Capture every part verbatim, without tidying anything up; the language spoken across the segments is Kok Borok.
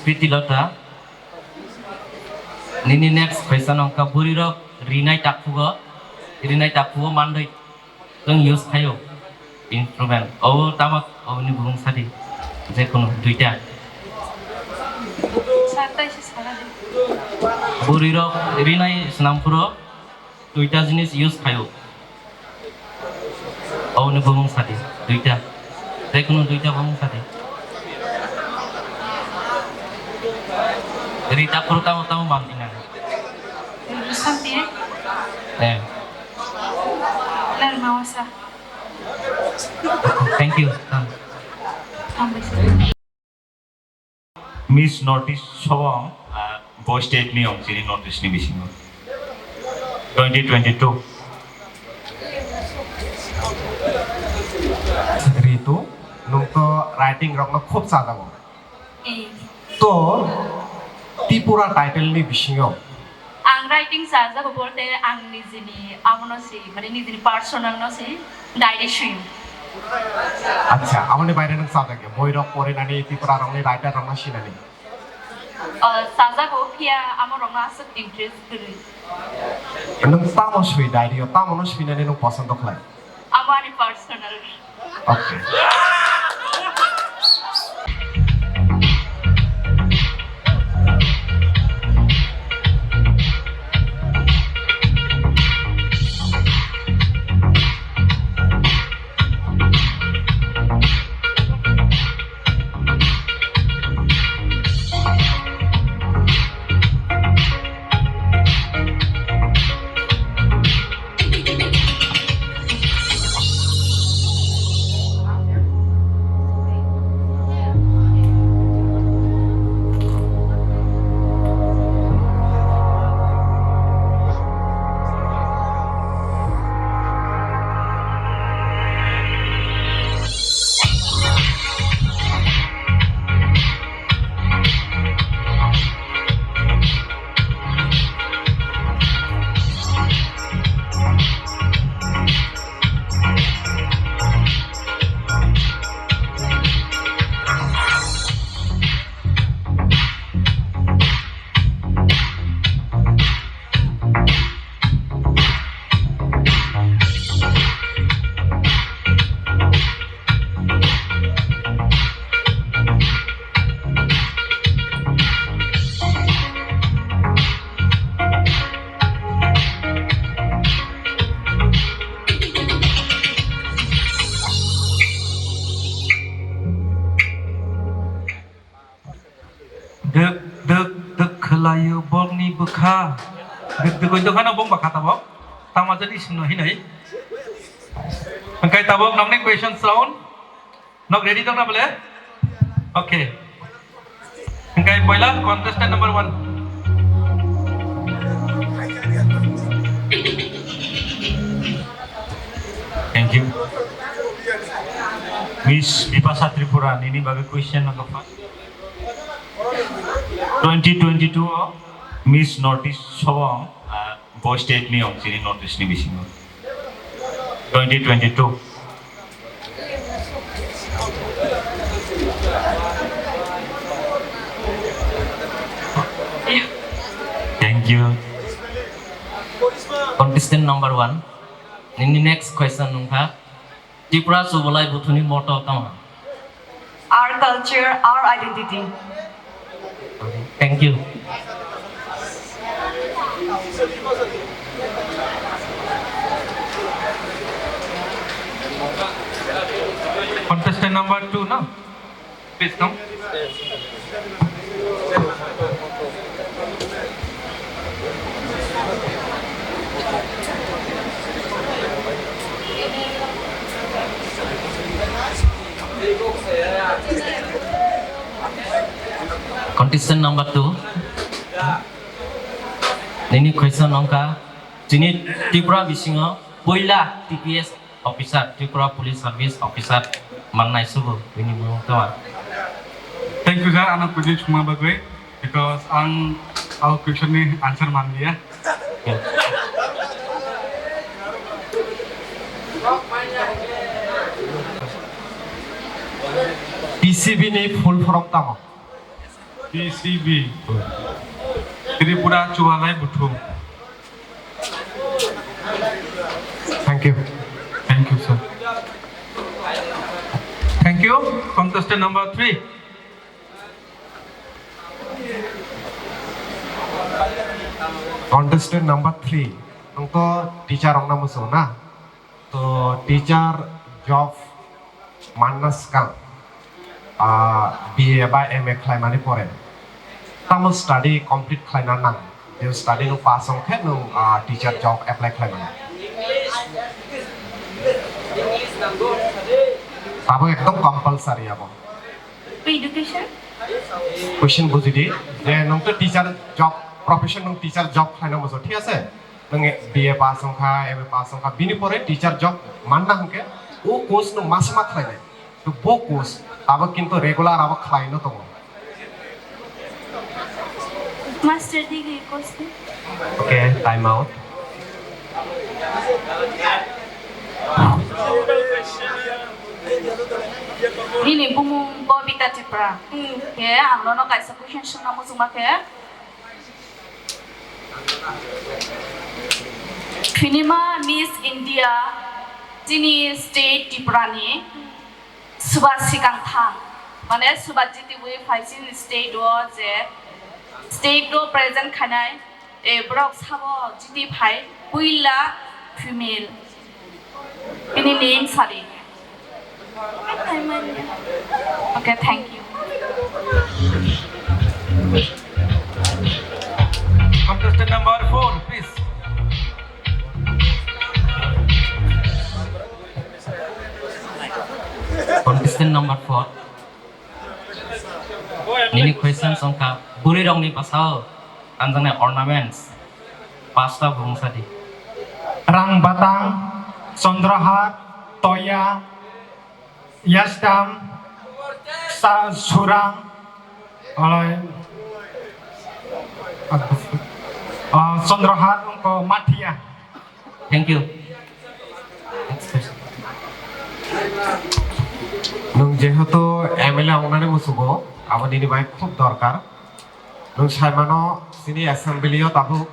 Pritilota, nini next question wngkha, bwrwirok rinai takhugo, rinai takhugo mandoi. Chwng use khaio instrument. Obo tamo, oboni bumung sadi. Jekunu duita. Sir, taisa sana di. Bwrwirok rinai swnamphuru duita jinis use khaio. Oboni bumung sadi. Duita. Jekunu duita bumung sadi. Rita phuru tamo tamo mantina. Santi. Eh. Ler mawasa. Thank you. Thank you. Miss North East Sobong, ah, bo state ni ong chini North East ni bisingo. Twenty twenty-two. Ritu, nung to writing rok no khub chajago. Eh. To, Tripura title ni bisingo. Ang writing chajago bolte ang nijini amono si, mane nijini personal no si, diary sui. Acha, amoni baire nung chajakya, boi rok porinani, Tripura rokni writer rokno sinani. Ah, chajago phiya amo rokno aswk interest kwrwi. Nung tamo sui diary o, tamo no suinani nung posondo khlai? Amo ani personal. Okay. Dwk, dwk, dwk khwlaio bokni bwkha. Dwk, dwk, dwk, dwk, hano bong bwkha tabok. Tamo jadi sino hinoi. Hingkai tabok nokni questions round. Nok ready tongna bole? Okay. Hingkai poila contestant number one. Thank you. Miss Bipasha Tripura, nini bagwi question number five. Twenty twenty-two o Miss North East Sobong, ah, bo state ni ong chini North East ni bisingo. Twenty twenty-two. Thank you. Contestant number one. Nini next question wngkha, Tripura Chubolai Buthuni motto tamo? Our culture, our identity. Thank you. Contestant number two, no? Please come. Contestant number two. Nini question wngkha, chini Tripura bisingo puila T P S officer, Tripura Police Service Officer, mannai sugo, bini mung tama. Thank you, sir, ano question sungma bagwi, because ang o question ni answer manliya. P C B ni full form tamo? T C B, Tripura Chubalai Buthung. Thank you. Thank you, sir. Thank you. Contestant number three. Contestant number three. Ang to teacher rok na muchung na. To teacher job manna swkang, ah, B A ba M A khlaimani pore tamo study complete khlaina nang? Je study no pass wng khe nwng, ah, teacher job apply khlaimani. Abo ekdom compulsory abo. Education? Question bujidi, je nwng to teacher job, profession nwng teacher job khlaina muchung, thik ase? Nwng B A pass wngkha, M A pass wngkha, bini pore teacher job manna hwnkhe o course nwng masa ma khlainai. To bo course abo kintu regular abo khlaino tongo. Master degree course ni. Okay, time out. Nini bumung Bobita Tripura. Khe ang nono kaisa question swngna muchungma khe. Finima Miss India chini state Tripura ni suba sikang thang, mane suba jitiwi phai chini state o je state o present khainai, e, borok sabo jiti phai puila female. Bini name sadi. Okay, thank you. Contestant number four, please. Contestant number four. Nini questions wngkha bwrwi rokni bwsao kanjaknai ornaments. Pasta bumung sadi. Rang batang, Chandra hat, toya, yastam, sa-, surang, alai, ah, Chandra hat, wngkha mathiya. Thank you. Next question. Nwng jehetu M L A wngnani musugo, abo nini bai khub dorkar. Nwng saimano chini assembly o tabuk,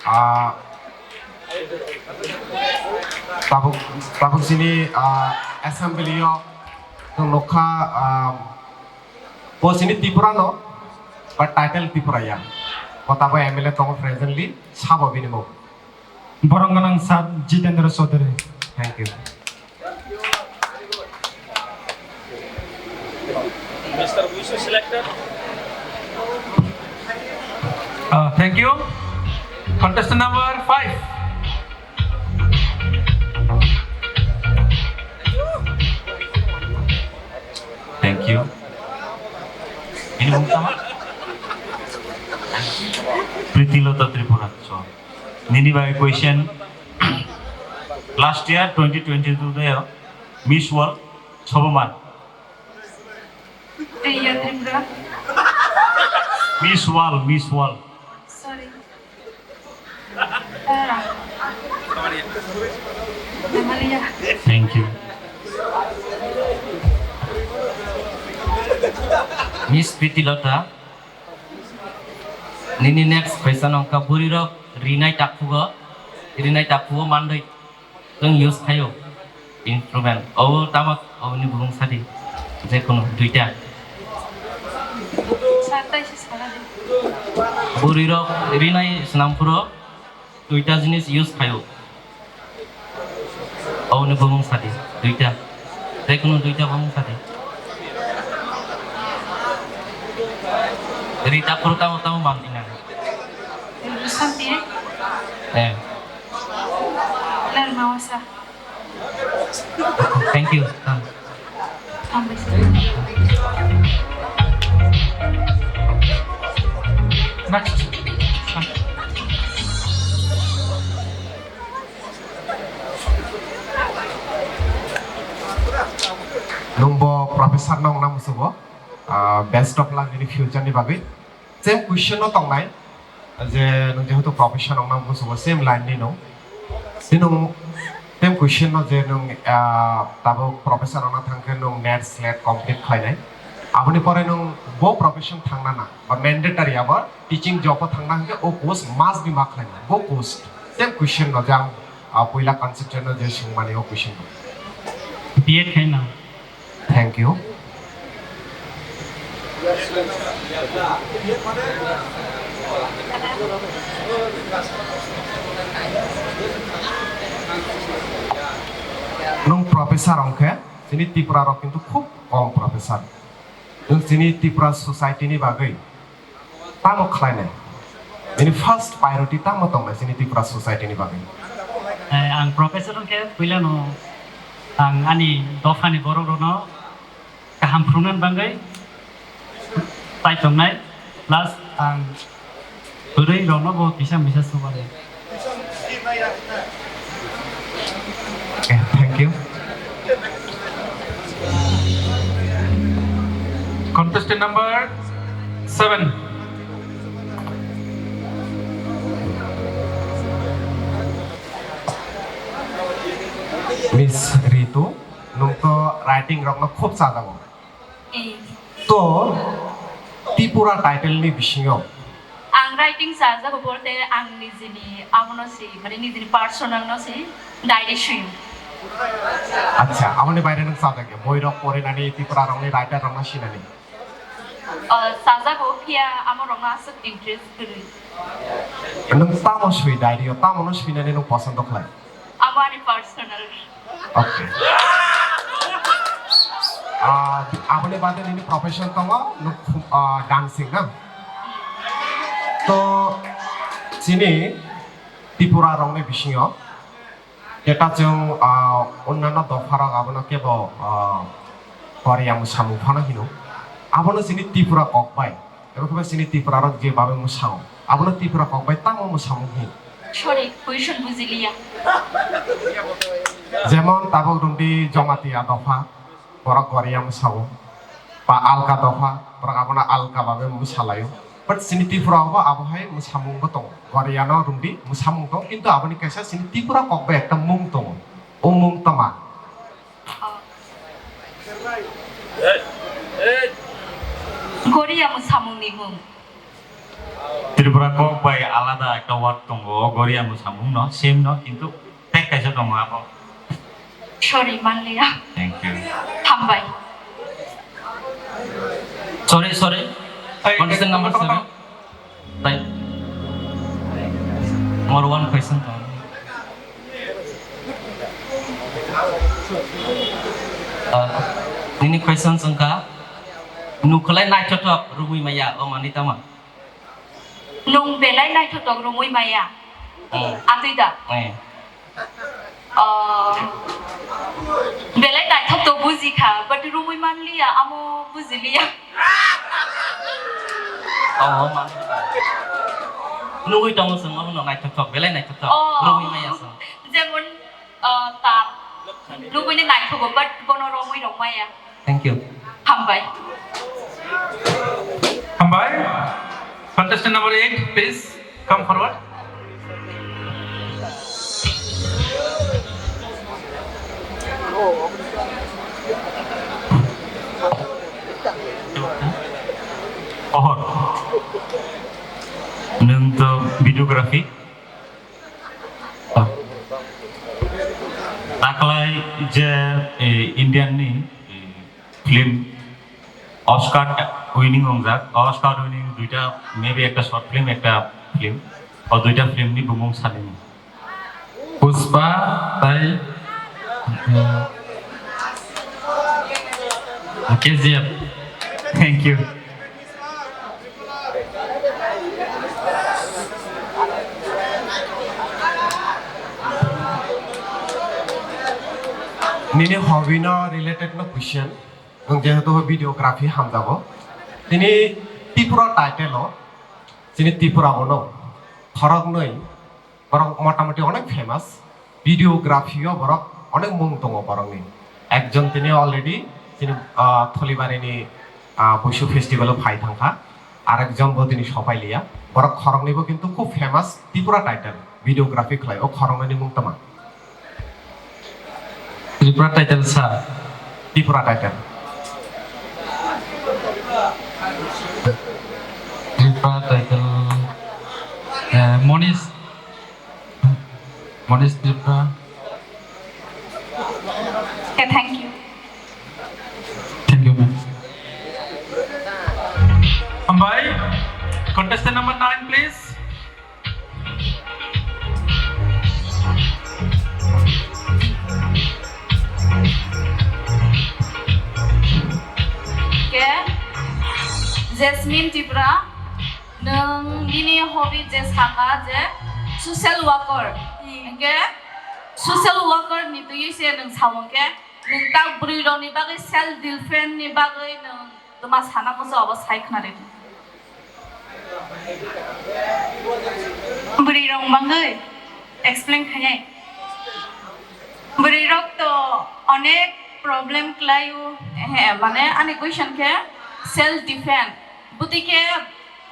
ah, tabuk, tabuk chini, ah, assembly o nwng nukha, ah, bo chini Tripura no, but title Tripura ya. Bo tabuk M L A tongo presently, sabo bini mung. Borok gwnang sir Jitendra Chaudhary. Thank you. Mister Wisu selected. Uh, thank you. Contestant number five. Thank you. Ini bung sama? Priti Lota Tripura. So. Nini bai question, last year twenty twenty-two de Miss World sobo man. Priya Tripura. Miss World, Miss World. Sorry. Ah. Namalia. Thank you. Miss Priti Lota. Nini next question wngkha bwrwi rok rinai takhugo, rinai takhugo mandoi tong use khaio instrument. O tamo oboni bumung sadi jekunu duita. Bwrwi rok rinai swnamphuru duita jinis use khaio. Oboni bumung sadi, duita. Jekunu duita bumung sadi. Rita puru tamo tamo mantina. Santi, eh? Eh. Lar mawasa. Thank you. Thank you. Next. Nwng bo professor no wngna musugo, ah, best of luck nini future ni bagwi. Same question no tongnai, je nwng jehetu professor wngna musugo, same line ni no. Tei nwng same question no je nwng, ah, tabuk professor wngna thangkhe nwng net slet complete khlainai. Aboni pore nwng bo profession thangna na, ba mandatory abo teaching job o thangna hwnkhe o course must be ma khlaina, bo course. Same question no jang, ah, puila constituent no je swngmani o question no. B Ed khaina. Thank you. Nwng professor wngkhe, chini Tripura rok kintu khub kom professor. Nwng chini Tripura society ni bagwi tamo khlainai? Nini first priority tamo tongnai chini Tripura society ni bagwi? Eh, ang professor wngkhe puilano ang ani dophani borok rokno kaham phunuknani bagwi tai tongnai, plus ang bwrwi rokno bo kisa misa subarwi. Okay, thank you. Contestant number seven. Miss Ritu, nwng to writing rokno khub chajago. Eh. To, Tripura title ni bisingo. Ang writing chajago bolte ang nijini abono si, mane nijini personal no si, diary suyo. Acha, aboni baire nwng chajakya, boi rok porinani, Tripura rokni writer rokno sinani. Ah, chajago, phiya amo rokno aswk interest kwrwi. Nwng tamo sui diary o, tamo no suinani nwng posondo khlai? Amo ani personal. Okay. Ah, aboni bade nini profession tongo, nuk, ah, dancing na? To, chini Tripura rokni bisingo, jeta chwng, ah, onnano dopha rok abono kebo, ah, Korea mwsamung phano hino. Abono chini Tripura kok bai. Ebo khe chini Tripura rok je babe mwsango. Abono Tripura kok bai tamo mwsamung hin. Sorry, question bujiliya. Jemon tabuk rwngdi Jamatia dopha, borok Goria mwsago. Ba alka dopha, borok abono alka babe mwsalaio. But chini Tripura o bo abo hai mwsamung bo tongo. Goria no rwngdi mwsamung tongo, kintu aboni kaisa chini Tripura kok bai ekta mung tongo. O mung tama? Goria mwsamungni mung. Tripura kok bai alada ekta word tongo, o Goria mwsamung no, same no, kintu tag kaisa tongo abo. Sorry, manliya. Thank you. Hambai. Sorry, sorry. Hey, contestant number seven. Tai. More one question to. Ah, nini question wngkha, nukhlai naithothok rwngwi maya, o manwi tamo? Nwng belai naithothok rwngwi maya. Hmm. Atwi da? Eh. Ah, belai naithok to buji kha, but rumwi manliya, amo bujiliya. Oh, man. Nugwi tongo chwng, omo no naithok thok, belai naithok thok. Oh. Rumwi maya chwng. Jemon, ah, ta. Nugwini naithogo, but bono romwi rok maya. Thank you. Hambai. Hambai. Contestant number eight, please come forward. Ohor. Nwng to videography. Taklai je, eh, Indian ni, eh, film Oscar winning wngjak, Oscar winning duita, maybe ekta short film, ekta film, o duita film ni bumung sadi. Pushpa tai, eh, K G F. Thank you. Nini hobby no related no question. Nwng jehetu videography hamjago. Tini Tripura title o, chini Tripura o no khoroknwi borok motamoti onek famous. Videography o borok onek mung tongo borokni. Ekjon tini already chini, ah, Tholibarini, ah, Buisu festival o phai thangkha. Arekjon bo tini sopai liya. Borok khoroknwi bo kintu khub famous Tripura title videography khlai. O khoroknwini mung tama? Tripura title sa. Tripura title. Monish, Monish Tripura. Okay, thank you. Thank you, ma'am. Hambai, contestant number nine, please. Ke Jasmine Tripura, nwng nini hobby je saka je social worker. Hmm. Hingke social worker ni twi se nwng sao hingke nwng tak bwrwi rok ni bagwi self defense ni bagwi nwng tma sana muchung abo sai khna rw di. Bwrwi rok bangwi explain khainai. Bwrwi rok to onek problem kwlaio. He, mane ani question khe self defense. Bwtwi khe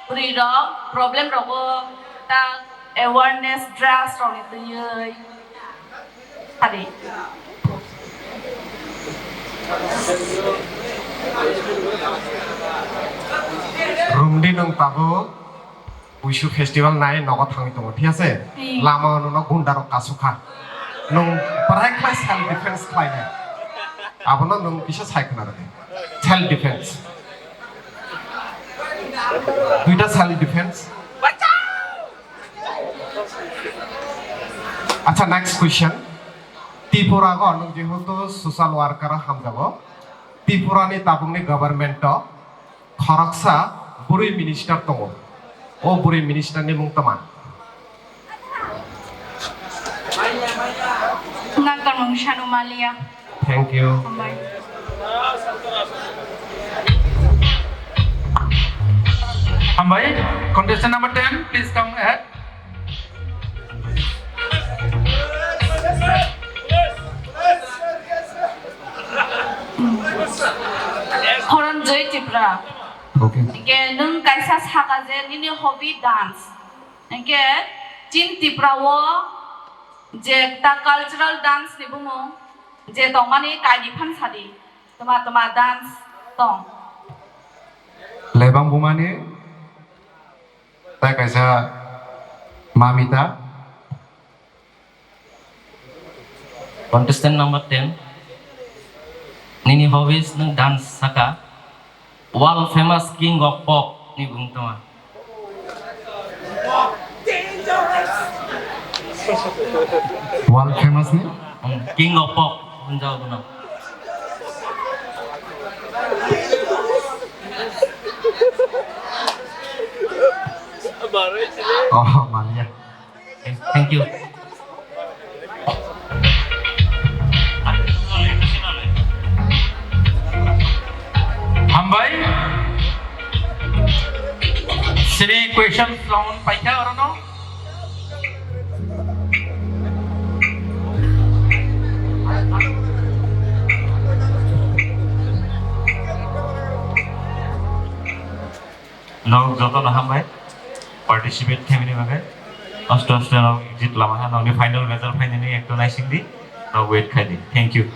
bwrwi rok problem rogo ta awareness drugs rok ni twiwi. Adi. Rumdi nwng tabuk Buisu festival nai nogo thangwi tongo, thik ase? Hmm. Lama o nwngno gunda rok kasukha. Nwng bwrai khlai self defense khlainai. Abono nwng kisa sai khna rwdi. Self defense. Duita self defense. Acha, next question. Tripura go nwng jehetu social worker hamjago. Tripura ni tabuk ni government o khoroksa bwrwi minister tongo. O bwrwi minister ni mung tma? Nakarmung Sanu Malia. Thank you. Hambai. Hambai. Contestant number ten, please come ahead. Horanjoy Tripura. Okay. Hingke nwng kaisa saka je nini hobby dance. Hingke chin Tripura o je ta cultural dance ni bumung je tongmani kaidi phan sadi. Tma tma dance tong. Lebang bumani tai kaisa mamita. Contestant number ten. Nini hobbies nwng dance saka. World famous king of pop ni bung tongma. World famous ni? Hmm, king of pop, hunjao bono. Oh, manya. Thank you. Hambai. Sini question lawan paikha orono. Nok jotono hambai participate khaimani bagwi. Aste aste nok exit lama ha, nokni final result phainani ekto naisingdi, nok wait khaidi. Thank you.